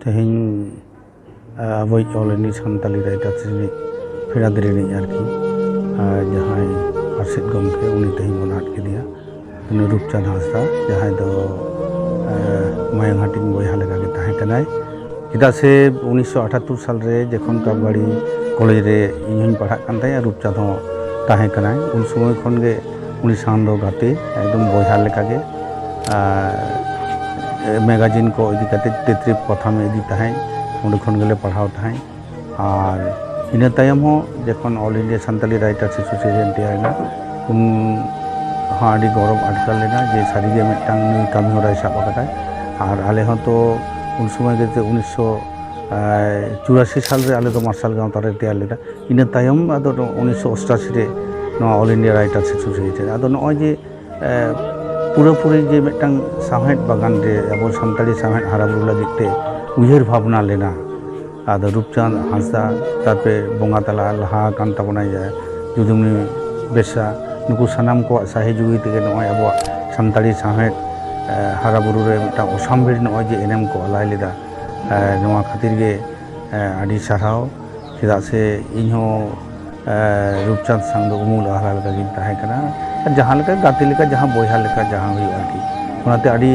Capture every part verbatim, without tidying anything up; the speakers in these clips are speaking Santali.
ᱛᱮᱦᱮᱧ ᱟᱵᱚᱭᱤᱡ ᱚᱞ ᱤᱱᱰᱤᱭᱟ ᱥᱟᱱᱛᱟᱞᱤ ᱨᱟᱭᱴᱟᱨᱥ ᱨᱤᱱᱤᱡ ᱯᱷᱮᱰᱟᱛ ᱨᱤᱱᱤᱡ ᱟᱨᱠᱤ ᱡᱟᱦᱟᱸᱭ ᱟᱨᱥᱮᱫ ᱜᱚᱢᱠᱮ, ᱩᱱᱤ ᱛᱮᱦᱮᱧ ᱵᱚᱱ ᱟᱫ ᱠᱮᱫᱮᱭᱟ᱾ ᱩᱱᱤ ᱨᱩᱯᱪᱟᱸᱫᱽ ᱦᱟᱸᱥᱫᱟ, ᱡᱟᱦᱟᱸᱭ ᱫᱚ ᱢᱟᱭᱟᱝ ᱦᱟᱹᱴᱤᱧ ᱵᱚᱭᱦᱟ ᱞᱮᱠᱟᱜᱮ ᱛᱟᱦᱮᱸ ᱠᱟᱱᱟᱭ᱾ ᱪᱮᱫᱟᱜ ᱥᱮ ᱩᱱᱤᱥᱥᱚ ᱟᱴᱷᱟᱛᱛᱳᱨ ᱥᱟᱞ ᱨᱮ ᱡᱚᱠᱷᱚᱱ ᱠᱟᱯᱵᱟᱲᱤ ᱠᱚᱞᱮᱡᱽ ᱨᱮ ᱤᱧ ᱦᱚᱸᱧ ᱯᱟᱲᱦᱟᱜ ᱠᱟᱱ ᱛᱟᱦᱮᱸᱫ, ᱨᱩᱯᱪᱟᱸᱫᱽ ᱦᱚᱸ ᱛᱟᱦᱮᱸ ᱠᱟᱱᱟᱭ, ᱩᱱ ᱥᱚᱢᱚᱭ ᱠᱷᱚᱱ ᱜᱮ ᱩᱱᱤ ᱥᱟᱶ ᱫᱚ ᱜᱟᱛᱮ, ᱮᱠᱫᱚᱢ ᱵᱚᱭᱦᱟ ᱞᱮᱠᱟᱜᱮ᱾ ᱟᱨ ᱢᱮᱜᱟᱡᱤᱱ ᱠᱚ ᱤᱫᱤ ᱠᱟᱛᱮ, ᱛᱮᱛᱨᱤᱯ ᱯᱟᱛᱷᱟᱢᱮ ᱤᱫᱤ ᱛᱟᱦᱮᱸᱫ, ᱚᱸᱰᱮ ᱠᱷᱚᱱ ᱜᱮᱞᱮ ᱯᱟᱲᱦᱟᱣ ᱛᱟᱦᱮᱸᱫ᱾ ᱟᱨ ᱤᱱᱟᱹ ᱛᱟᱭᱚᱢ ᱦᱚᱸ ᱡᱚᱠᱷᱚᱱ all India Santali writers association ᱛᱮᱭᱟᱨ ᱮᱱᱟ, ᱩᱱ ᱦᱚᱸ ᱟᱹᱰᱤ ᱜᱚᱨᱚᱵᱽ ᱟᱴᱠᱟᱨ ᱞᱮᱱᱟ ᱡᱮ ᱥᱟᱹᱨᱤᱜᱮ ᱢᱤᱫᱴᱟᱝ ᱱᱩᱭ ᱠᱟᱹᱢᱤ ᱦᱚᱨᱟᱭ ᱥᱟᱵ ᱟᱠᱟᱫᱟᱭ᱾ ᱟᱨ ᱟᱞᱮ ᱦᱚᱸ ᱛᱚ ᱩᱱ ᱥᱚᱢᱚᱭ ᱜᱮ ᱩᱱᱤᱥᱥᱚ ᱪᱩᱨᱟᱥᱤ ᱥᱟᱞ ᱨᱮ ᱟᱞᱮ ᱫᱚ ᱢᱟᱨᱥᱟᱞ ᱜᱟᱶᱛᱟ ᱞᱮ ᱛᱮᱭᱟᱨ ᱞᱮᱫᱟ᱾ ᱤᱱᱟᱹ ᱛᱟᱭᱚᱢ ᱟᱫᱚ ᱩᱱᱤᱥᱥᱚ ᱚᱥᱴᱟᱥᱤ ᱨᱮ ᱱᱚᱣᱟ ᱚᱞ ᱤᱱᱰᱤᱭᱟ ᱨᱟᱭᱴᱟᱨᱥ ᱮᱥᱳᱥᱤᱭᱮᱥᱚᱱ᱾ ᱟᱫᱚ ᱱᱚᱜᱼᱚᱭ ᱡᱮ ᱮ, ᱯᱩᱨᱟᱹᱯᱩᱨᱤ ᱡᱮ ᱢᱤᱫᱴᱟᱝ ᱥᱟᱶᱦᱮᱫ ᱵᱟᱜᱟᱱ ᱨᱮ ᱟᱵᱚ ᱥᱟᱱᱛᱟᱲᱤ ᱥᱟᱶᱦᱮᱫ ᱦᱟᱨᱟ ᱵᱩᱨᱩ ᱞᱟᱹᱜᱤᱫ ᱛᱮ ᱩᱭᱦᱟᱹᱨ ᱵᱷᱟᱵᱽᱱᱟ ᱞᱮᱱᱟ᱾ ᱟᱫᱚ ᱨᱩᱯᱪᱟᱸᱫᱽ ᱦᱟᱸᱥᱫᱟ, ᱛᱟᱨᱯᱚᱨᱮ ᱵᱚᱸᱜᱟ ᱛᱟᱞᱟ ᱞᱟᱦᱟ ᱟᱠᱟᱱ ᱛᱟᱵᱚᱱᱟᱭ ᱡᱮ ᱡᱩᱫᱩᱢᱚᱱᱤ ᱵᱮᱥᱨᱟ, ᱱᱩᱠᱩ ᱥᱟᱱᱟᱢ ᱠᱚᱣᱟᱜ ᱥᱟᱹᱦᱤᱡᱩᱜᱤ ᱛᱮᱜᱮ ᱱᱚᱜᱼᱚᱭ ᱟᱵᱚᱣᱟᱜ ᱥᱟᱱᱛᱟᱲᱤ ᱥᱟᱶᱦᱮᱫ, ᱮ, ᱦᱟᱨᱟ ᱵᱩᱨᱩ ᱨᱮ ᱢᱤᱫᱴᱟᱝ ᱚᱥᱟᱢᱵᱷᱮᱲ ᱱᱚᱜᱼᱚᱭ ᱡᱮ ᱮᱱᱮᱢ ᱠᱚ ᱟᱞᱟᱭ ᱞᱮᱫᱟ᱾ ᱮ, ᱱᱚᱣᱟ ᱠᱷᱟᱹᱛᱤᱨ ᱜᱮ, ᱮ, ᱟᱹᱰᱤ ᱥᱟᱨᱦᱟᱣ᱾ ᱪᱮᱫᱟᱜ ᱥᱮ ᱤᱧ ᱦᱚᱸ, ᱮ, ᱨᱩᱯᱪᱟᱸᱫᱽ ᱥᱟᱝ ᱫᱚ ᱩᱢᱩᱞ ᱟᱦᱞᱟ ᱞᱮᱠᱟ ᱜᱤᱧ ᱛᱟᱦᱮᱸ ᱠᱟᱱᱟ᱾ ᱟᱨ ᱡᱟᱦᱟᱸ ᱞᱮᱠᱟ ᱜᱟᱛᱮ ᱞᱮᱠᱟ, ᱡᱟᱦᱟᱸ ᱵᱚᱭᱦᱟ ᱞᱮᱠᱟ, ᱡᱟᱦᱟᱸ ᱦᱩᱭᱩᱜᱼᱟ ᱟᱨᱠᱤ, ᱚᱱᱟᱛᱮ ᱟᱹᱰᱤ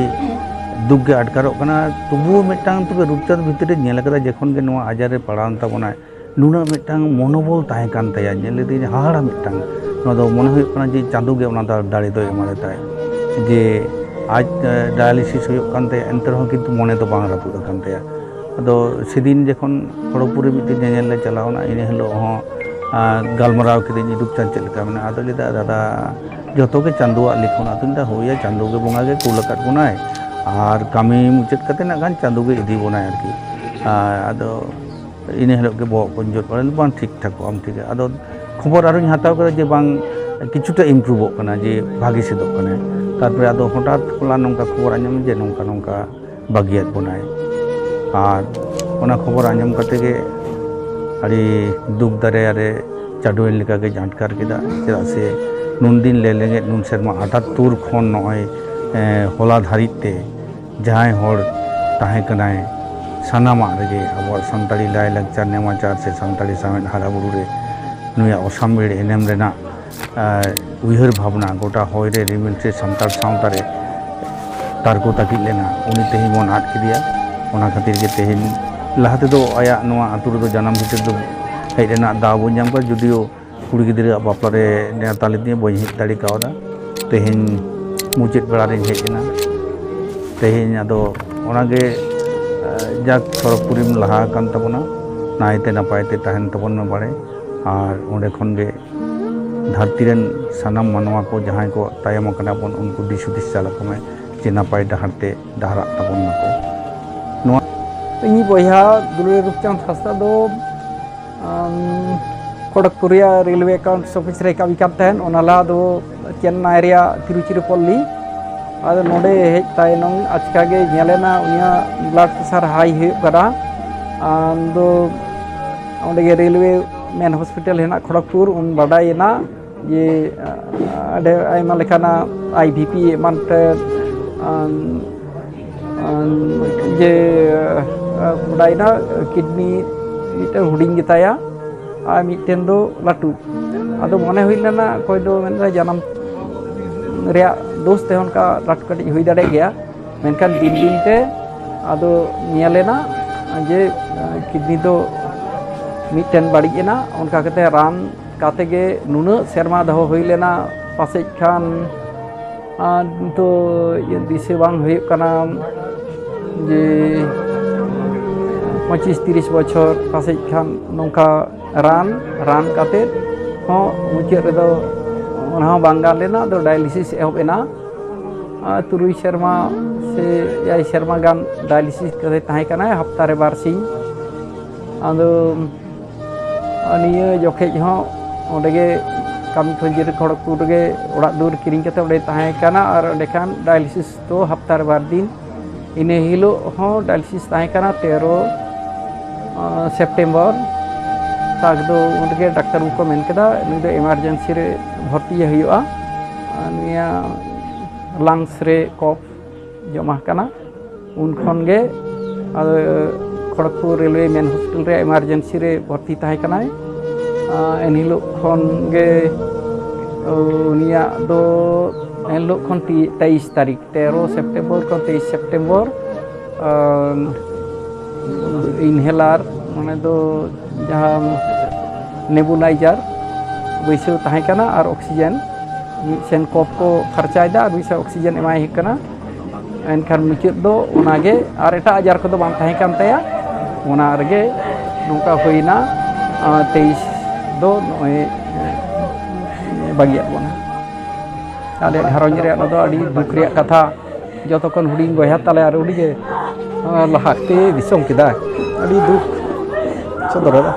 ᱫᱩᱠ ᱜᱮ ᱟᱴᱠᱟᱨᱚᱜ ᱠᱟᱱᱟ᱾ ᱛᱚᱵᱩᱣ ᱢᱤᱫᱴᱟᱝ ᱛᱚᱵᱮ ᱨᱩᱯᱪᱟᱸᱫᱽ ᱵᱷᱤᱛᱤᱨ ᱨᱮ ᱧᱮᱞ ᱟᱠᱟᱫᱟ, ᱡᱚᱠᱷᱚᱱ ᱜᱮ ᱱᱚᱣᱟ ᱟᱡᱟᱨ ᱨᱮ ᱯᱟᱲᱟᱣᱮᱱ ᱛᱟᱵᱚᱱᱟᱭ, ᱱᱩᱱᱟᱹᱜ ᱢᱤᱫᱴᱟᱝ ᱢᱚᱱᱳᱵᱚᱞ ᱛᱟᱦᱮᱸ ᱠᱟᱱ ᱛᱟᱭᱟ᱾ ᱧᱮᱞ ᱞᱮᱫᱮᱧ, ᱦᱟᱦᱟᱲᱟ ᱢᱤᱫᱴᱟᱝ᱾ ᱱᱚᱣᱟ ᱫᱚ ᱢᱚᱱᱮ ᱦᱩᱭᱩᱜ ᱠᱟᱱᱟ ᱡᱮ ᱪᱟᱸᱫᱳ ᱜᱮ ᱚᱱᱟ ᱫᱚ ᱫᱟᱲᱮ ᱫᱚᱭ ᱮᱢᱟᱫᱮ ᱛᱟᱭ, ᱡᱮ ᱟᱡ, ᱮ, ᱰᱟᱭᱟᱞᱤᱥᱤᱥ ᱦᱩᱭᱩᱜ ᱠᱟᱱ ᱛᱟᱭᱟ, ᱮᱱᱛᱮ ᱨᱮᱦᱚᱸ ᱠᱤᱱᱛᱩ ᱢᱚᱱᱮ ᱫᱚ ᱵᱟᱝ ᱨᱟᱹᱯᱩᱫ ᱟᱠᱟᱱ ᱛᱟᱭᱟ᱾ ᱟᱫᱚ ᱥᱮᱫᱤᱱ ᱡᱚᱠᱷᱚᱱ ᱠᱷᱚᱲᱚᱜᱽᱯᱩᱨ ᱨᱮ ᱢᱤᱫᱴᱮᱱ ᱧᱮᱧᱮᱞ ᱞᱮ ᱪᱟᱞᱟᱣ ᱮᱱᱟ, ᱤᱱᱟᱹ ᱦᱤᱞᱳᱜ ᱦᱚᱸ, ᱟ, ᱜᱟᱞᱢᱟᱨᱟᱣ ᱠᱤᱫᱟᱹᱧ, "ᱨᱩᱯᱪᱟᱸᱫᱽ ᱪᱮᱫ ᱞᱮᱠᱟ ᱢᱮᱱᱟᱜᱼᱟ?" ᱟᱫᱚ ᱞᱟᱹᱭᱫᱟ, "ᱫᱟᱫᱟ, ᱡᱚᱛᱚ ᱜᱮ ᱪᱟᱸᱫᱳᱣᱟᱜ ᱞᱤᱠᱷᱚᱱ᱾" ᱟᱫᱚᱧ ᱞᱟᱹᱭᱫᱟ, "ᱦᱳᱭᱟ, ᱪᱟᱸᱫᱳ ᱜᱮ ᱵᱚᱸᱜᱟ ᱜᱮ ᱠᱩᱞ ᱟᱠᱟᱫ ᱵᱚᱱᱟᱭ, ᱟᱨ ᱠᱟᱹᱢᱤ ᱢᱩᱪᱟᱹᱫ ᱠᱟᱛᱮ ᱱᱟᱜ ᱠᱷᱟᱱ ᱪᱟᱸᱫᱳ ᱜᱮ ᱤᱫᱤ ᱵᱚᱱᱟᱭ ᱟᱨᱠᱤ᱾" ᱟ, ᱟᱫᱚ ᱤᱱᱟᱹ ᱦᱤᱞᱳᱜ ᱜᱮ ᱵᱚᱦᱚᱜ ᱠᱚᱧ ᱡᱳᱨ ᱵᱟᱲᱟ ᱞᱮᱫᱟ, "ᱵᱟᱝ, ᱴᱷᱤᱠ ᱴᱷᱟᱠᱚᱜ ᱟᱢ, ᱴᱷᱤᱠ ᱜᱮᱭᱟ᱾" ᱟᱫᱚ ᱠᱷᱚᱵᱚᱨ ᱟᱨᱚᱧ ᱦᱟᱛᱟᱣ ᱠᱮᱫᱟ ᱡᱮ ᱵᱟᱝ, ᱠᱤᱪᱷᱩᱴᱟ ᱤᱢᱯᱨᱩᱵᱷᱚᱜ ᱠᱟᱱᱟ, ᱡᱮ ᱵᱷᱟᱜᱮ ᱥᱮᱫᱚᱜ ᱠᱟᱱᱟ᱾ ᱛᱟᱨᱯᱚᱨᱮ ᱟᱫᱚ ᱦᱚᱴᱟᱛ ᱦᱚᱞᱟ ᱱᱚᱝᱠᱟ ᱠᱷᱚᱵᱚᱨ ᱟᱸᱡᱚᱢ ᱡᱮ ᱱᱚᱝᱠᱟ ᱱᱚᱝᱠᱟ ᱵᱟᱹᱜᱤᱭᱟᱫ ᱵᱚᱱᱟᱭ᱾ ᱟᱨ ᱚᱱᱟ ᱠᱷᱚᱵᱚᱨ ᱟᱸᱡᱚᱢ ᱠᱟᱛᱮ ᱜᱮ ᱟᱹᱰᱤ ᱫᱩᱠ ᱫᱟᱨᱮ ᱨᱮ ᱪᱟᱰᱚᱭᱮᱱ ᱞᱮᱠᱟ ᱜᱮᱧ ᱟᱴᱠᱟᱨ ᱠᱮᱫᱟ᱾ ᱪᱮᱫᱟᱜ ᱥᱮ ᱱᱩᱱ ᱫᱤᱱ ᱞᱮ ᱞᱮᱸᱜᱮᱫ, ᱱᱩᱱ ᱥᱮᱨᱢᱟ ᱟᱴᱟᱛᱛᱩᱨ ᱠᱷᱚᱱ ᱱᱚᱜᱼᱚᱭ, ᱮᱸ, ᱦᱚᱞᱟ ᱫᱷᱟᱹᱨᱤᱡ ᱛᱮ ᱡᱟᱦᱟᱸᱭ ᱦᱚᱲ ᱛᱟᱦᱮᱸ ᱠᱟᱱᱟᱭ, ᱥᱟᱱᱟᱢᱟᱜ ᱨᱮᱜᱮ ᱟᱵᱚᱣᱟᱜ ᱥᱟᱱᱛᱟᱲᱤ ᱞᱟᱭᱼᱞᱟᱠᱪᱟᱨ, ᱱᱮᱢᱟᱪᱟᱨ ᱥᱮ ᱥᱟᱱᱛᱟᱲᱤ ᱥᱟᱶᱦᱮᱫ ᱦᱟᱨᱟᱵᱩᱨᱩ ᱨᱮ ᱱᱩᱭᱟᱜ ᱚᱥᱟᱢᱵᱷᱮᱲ ᱮᱱᱮᱢ ᱨᱮᱱᱟᱜ, ᱟᱨ ᱩᱭᱦᱟᱹᱨ ᱵᱷᱟᱵᱽᱱᱟ ᱜᱚᱴᱟ ᱦᱚᱭ ᱨᱮ ᱨᱤᱢᱤᱞ ᱥᱮ ᱥᱟᱱᱛᱟᱲ ᱥᱟᱶᱛᱟ ᱨᱮ ᱛᱟᱨᱠᱚ ᱛᱟᱹᱠᱤᱡ ᱞᱮᱱᱟ, ᱩᱱᱤ ᱛᱮᱦᱮᱧ ᱵᱚᱱ ᱟᱫ ᱠᱮᱫᱮᱭᱟ᱾ ᱚᱱᱟ ᱠᱷᱟᱹᱛᱤᱨ ᱜᱮ ᱛᱮᱦᱮᱧ, ᱞᱟᱦᱟ ᱛᱮᱫᱚ ᱟᱭᱟᱜ ᱱᱚᱣᱟ ᱟᱹᱛᱩ ᱨᱮᱫᱚ ᱡᱟᱱᱟᱢ ᱵᱷᱤᱴᱟᱹ ᱫᱚ ᱦᱮᱡ ᱨᱮᱱᱟᱜ ᱫᱟᱣ ᱵᱚᱱ ᱧᱟᱢ ᱠᱮᱫᱟ, ᱡᱩᱫᱤᱭᱳ ᱠᱩᱲᱤ ᱜᱤᱫᱽᱨᱟᱹᱣᱟᱜ ᱵᱟᱯᱞᱟ ᱨᱮ ᱱᱮᱣᱛᱟ ᱞᱤᱫᱤᱧᱟ, ᱵᱟᱹᱧ ᱦᱮᱡ ᱫᱟᱲᱮ ᱠᱟᱣᱫᱟ᱾ ᱛᱮᱦᱮᱧ ᱢᱩᱪᱟᱹᱫ ᱵᱮᱲᱟ ᱨᱤᱧ ᱦᱮᱡ ᱮᱱᱟ᱾ ᱛᱮᱦᱮᱧ ᱟᱫᱚ ᱚᱱᱟᱜᱮ, ᱟᱸ, ᱡᱟᱠ ᱠᱷᱚᱲᱚᱜᱽᱯᱩᱨᱤᱢ ᱞᱟᱦᱟ ᱟᱠᱟᱱ ᱛᱟᱵᱚᱱᱟ, ᱱᱟᱭᱛᱮ ᱱᱟᱯᱟᱭ ᱛᱮ ᱛᱟᱦᱮᱱ ᱛᱟᱵᱚᱱ ᱢᱮ ᱵᱟᱲᱮ᱾ ᱟᱨ ᱚᱸᱰᱮ ᱠᱷᱚᱱ ᱜᱮ ᱫᱷᱟᱹᱨᱛᱤ ᱨᱮᱱ ᱥᱟᱱᱟᱢ ᱢᱟᱱᱣᱟ ᱠᱚ ᱡᱟᱦᱟᱸᱭ ᱠᱚ ᱛᱟᱭᱚᱢ ᱟᱠᱟᱱᱟ ᱵᱚᱱ, ᱩᱱᱠᱩ ᱫᱤᱥ ᱦᱩᱫᱤᱥ ᱪᱟᱞ ᱟᱠᱚ ᱢᱮ ᱡᱮ ᱱᱟᱯᱟᱭ ᱰᱟᱦᱟᱨ ᱛᱮ ᱰᱟᱦᱟᱨᱟᱜ ᱛᱟᱵᱚᱱ ᱢᱟᱠᱚ᱾ ᱱᱚᱣᱟ ᱤᱧᱤᱡ ᱵᱚᱭᱦᱟ ᱫᱩᱞᱟᱹᱲ ᱨᱩᱯᱪᱟᱸᱫᱽ ᱦᱟᱸᱥᱫᱟ ᱫᱚ, ᱟᱢ, ᱠᱷᱚᱲᱚᱜᱽᱯᱩᱨ ᱨᱮᱭᱟᱜ ᱨᱮᱞᱣᱮ ᱮᱠᱟᱣᱩᱱᱴᱥ ᱚᱯᱷᱤᱥ ᱨᱮᱭ ᱠᱟᱹᱢᱤ ᱠᱟᱱ ᱛᱟᱦᱮᱸᱱ, ᱚᱱᱟ ᱞᱟᱦᱟ ᱫᱚ ᱪᱮᱱᱱᱟᱭ ᱨᱮᱭᱟᱜ ᱛᱤᱨᱩᱪᱤᱨᱟᱯᱚᱞᱞᱤ᱾ ᱟᱫᱚ ᱱᱚᱰᱮ ᱦᱮᱡ ᱛᱟᱭᱱᱚᱢ ᱟᱪᱠᱟ ᱜᱮ ᱧᱮᱞᱮᱱᱟ ᱩᱱᱤᱭᱟᱜ ᱵᱞᱟᱰ ᱯᱨᱮᱥᱟᱨ ᱦᱟᱭ ᱦᱩᱭᱩᱜ ᱠᱟᱱᱟ᱾ ᱟᱫᱚ ᱚᱸᱰᱮ ᱜᱮ ᱨᱮᱞᱣᱮ ᱢᱮᱱ ᱦᱚᱥᱯᱤᱴᱟᱞ ᱦᱮᱱᱟᱜ ᱠᱷᱚᱲᱚᱜᱽᱯᱩᱨ, ᱩᱱ ᱵᱟᱰᱟᱭᱮᱱᱟ ᱡᱮ, ᱟᱹᱰᱤ ᱟᱭᱢᱟ ᱞᱮᱠᱟᱱᱟᱜ ᱟᱭ ᱵᱤ ᱯᱤ ᱮᱢᱟᱱ ᱛᱮ, ᱟᱢ, ᱟᱢ, ᱡᱮ, ᱵᱟᱰᱟᱭᱮᱱᱟ ᱠᱤᱰᱱᱤ ᱢᱤᱫᱴᱮᱱ ᱦᱩᱰᱤᱧ ᱜᱮᱛᱟᱭᱟ ᱟᱨ ᱢᱤᱫᱴᱮᱱ ᱫᱚ ᱞᱟᱹᱴᱩ᱾ ᱟᱫᱚ ᱢᱚᱱᱮ ᱦᱩᱭ ᱞᱮᱱᱟ ᱚᱠᱚᱭ ᱫᱚ ᱢᱮᱱᱫᱟ ᱡᱟᱱᱟᱢ ᱨᱮᱭᱟᱜ ᱫᱳᱥ ᱛᱮ ᱚᱱᱠᱟ ᱞᱟᱹᱴᱩ ᱠᱟᱹᱴᱤᱡ ᱦᱩᱭ ᱫᱟᱲᱮᱭᱟᱜ ᱜᱮᱭᱟ, ᱢᱮᱱᱠᱷᱟᱱ ᱫᱤᱱ ᱫᱤᱱ ᱛᱮ ᱟᱫᱚ ᱧᱮᱞ ᱮᱱᱟ ᱡᱮ ᱠᱤᱰᱱᱤ ᱫᱚ ᱢᱤᱫᱴᱮᱱ ᱵᱟᱹᱲᱤᱡ ᱮᱱᱟ᱾ ᱚᱱᱠᱟ ᱠᱟᱛᱮ ᱨᱟᱱ ᱠᱟᱛᱮ ᱜᱮ ᱱᱩᱱᱟᱹᱜ ᱥᱮᱨᱢᱟ ᱫᱚᱦᱚ ᱦᱩᱭ ᱞᱮᱱᱟ, ᱯᱟᱥᱮᱡ ᱠᱷᱟᱱ, ᱟᱨ ᱱᱤᱛᱚᱜ ᱤᱭᱟᱹ ᱫᱤᱥᱟᱹ ᱵᱟᱝ ᱦᱩᱭᱩᱜ ᱠᱟᱱᱟ ᱡᱮ ᱯᱚᱸᱪᱤᱥ ᱛᱤᱨᱤᱥ ᱵᱚᱪᱷᱚᱨ ᱯᱟᱥᱮᱡ ᱠᱷᱟᱱ ᱱᱚᱝᱠᱟ ᱨᱟᱱ, ᱨᱟᱱ ᱠᱟᱛᱮ ᱦᱚᱸ ᱢᱩᱪᱟᱹᱫ ᱨᱮᱫᱚ ᱚᱱᱟ ᱦᱚᱸ ᱵᱟᱝ ᱜᱟᱱ ᱞᱮᱱᱟ᱾ ᱟᱫᱚ ᱰᱟᱭᱟᱞᱤᱥᱤᱥ ᱮᱦᱚᱵ ᱮᱱᱟ᱾ ᱟᱨ ᱛᱩᱨᱩᱭ ᱥᱮᱨᱢᱟ ᱥᱮ ᱮᱭᱟᱭ ᱥᱮᱨᱢᱟ ᱜᱟᱱ ᱰᱟᱭᱟᱞᱤᱥᱤᱥ ᱠᱟᱛᱮ ᱛᱟᱦᱮᱸ ᱠᱟᱱᱟᱭ, ᱦᱟᱯᱛᱟ ᱨᱮ ᱵᱟᱨ ᱥᱤᱧ᱾ ᱟᱫᱚ ᱟᱨ ᱱᱤᱭᱟᱹ ᱡᱚᱠᱷᱮᱡ ᱦᱚᱸ ᱚᱸᱰᱮ ᱜᱮ ᱠᱟᱹᱢᱤ ᱠᱷᱚᱱ ᱡᱤᱨᱟᱹ ᱠᱷᱚᱲᱚᱜᱽᱯᱩᱨ ᱨᱮᱜᱮ ᱚᱲᱟᱜ ᱫᱩᱣᱟᱹᱨ ᱠᱤᱨᱤᱧ ᱠᱟᱛᱮ ᱚᱸᱰᱮ ᱛᱟᱦᱮᱸ ᱠᱟᱱᱟ᱾ ᱟᱨ ᱚᱸᱰᱮ ᱠᱷᱟᱱ ᱰᱟᱭᱟᱞᱤᱥᱤᱥ ᱫᱚ ᱦᱟᱯᱛᱟ ᱨᱮ ᱵᱟᱨ ᱫᱤᱱ, ᱤᱱᱟᱹ ᱦᱤᱞᱳᱜ ᱦᱚᱸ ᱰᱟᱭᱟᱞᱤᱥᱤᱥ ᱛᱟᱦᱮᱸ ᱠᱟᱱᱟ ᱛᱮᱨᱚ, ᱟᱸ, ᱥᱮᱯᱴᱮᱢᱵᱚᱨ᱾ ᱛᱟᱠ ᱫᱚ ᱩᱱ ᱨᱮᱜᱮ ᱰᱟᱠᱛᱟᱨ ᱵᱟᱹᱵᱩ ᱠᱚ ᱢᱮᱱ ᱠᱮᱫᱟ, "ᱱᱩᱭ ᱫᱚ ᱮᱢᱟᱨᱡᱮᱱᱥᱤ ᱨᱮ ᱵᱷᱚᱨᱛᱤᱭᱮ ᱦᱩᱭᱩᱜᱼᱟ, ᱟᱨ ᱱᱩᱭᱟᱜ ᱞᱟᱝᱥ ᱨᱮ ᱠᱚᱯᱷ ᱡᱚᱢᱟ ᱟᱠᱟᱱᱟ᱾" ᱩᱱ ᱠᱷᱚᱱ ᱜᱮ ᱟᱫᱚ ᱠᱷᱚᱲᱚᱜᱽᱯᱩᱨ ᱨᱮᱞᱣᱮ ᱢᱮᱱ ᱦᱚᱥᱯᱤᱴᱟᱞ ᱨᱮ ᱮᱢᱟᱨᱡᱮᱱᱥᱤ ᱨᱮ ᱵᱷᱚᱨᱛᱤ ᱛᱟᱦᱮᱸ ᱠᱟᱱᱟᱭ᱾ ᱮᱱᱦᱤᱞᱳᱜ ᱠᱷᱚᱱ ᱜᱮ ᱩᱱᱤᱭᱟᱜ ᱫᱚ, ᱮᱱᱦᱤᱞᱳᱜ ᱠᱷᱚᱱ ᱛᱮᱭᱤᱥ ᱛᱟᱹᱨᱤᱠᱷ, ᱛᱮᱨᱚ ᱥᱮᱯᱴᱮᱢᱵᱚᱨ ᱠᱷᱚᱱ ᱛᱮᱭᱤᱥ ᱥᱮᱯᱴᱮᱢᱵᱚᱨ, ᱤᱱᱦᱮᱞᱟᱨ, ᱢᱟᱱᱮ ᱫᱚ ᱡᱟᱦᱟᱸ ᱱᱮᱵᱩᱞᱟᱭᱡᱟᱨ ᱵᱟᱹᱭᱥᱟᱹᱣ ᱛᱟᱦᱮᱸ ᱠᱟᱱᱟ ᱟᱨ ᱚᱠᱥᱤᱡᱮᱱ, ᱢᱤᱫ ᱥᱮᱱ ᱠᱚᱯ ᱠᱚ ᱠᱷᱟᱨᱪᱟᱭᱮᱫᱟ ᱟᱨ ᱢᱤᱫ ᱥᱮᱱ ᱚᱠᱥᱤᱡᱮᱱ ᱮᱢᱟᱭ ᱦᱩᱭᱩᱜ ᱠᱟᱱᱟ᱾ ᱮᱱᱠᱷᱟᱱ ᱢᱩᱪᱟᱹᱫ ᱫᱚ ᱚᱱᱟᱜᱮ, ᱟᱨ ᱮᱴᱟᱜ ᱟᱡᱟᱨ ᱠᱚᱫᱚ ᱵᱟᱝ ᱛᱟᱦᱮᱸ ᱠᱟᱱ ᱛᱟᱭᱟ᱾ ᱚᱱᱟ ᱨᱮᱜᱮ ᱱᱚᱝᱠᱟ ᱦᱩᱭᱱᱟ᱾ ᱟᱨ ᱛᱮᱭᱤᱥ ᱫᱚ ᱱᱚᱜᱼᱚᱭ ᱵᱟᱹᱜᱤᱭᱟᱫ ᱵᱚᱱᱟ᱾ ᱟᱞᱮ ᱜᱷᱟᱨᱚᱸᱡᱽ ᱨᱮᱭᱟᱜ ᱱᱚᱣᱟ ᱫᱚ ᱟᱹᱰᱤ ᱫᱩᱠ ᱨᱮᱭᱟᱜ ᱠᱟᱛᱷᱟ᱾ ᱡᱚᱛᱚ ᱠᱷᱚᱱ ᱦᱩᱰᱤᱧ ᱵᱚᱭᱦᱟ ᱛᱟᱞᱮ ᱟᱨ ᱩᱱᱤᱜᱮ ᱞᱟᱦᱟ ᱠᱟᱛᱮ ᱫᱤᱥᱚᱢ ᱠᱮᱫᱟ᱾ ᱟᱹᱰᱤ ᱫᱩᱠ ᱥᱚᱫᱚᱨᱮᱫᱟ᱾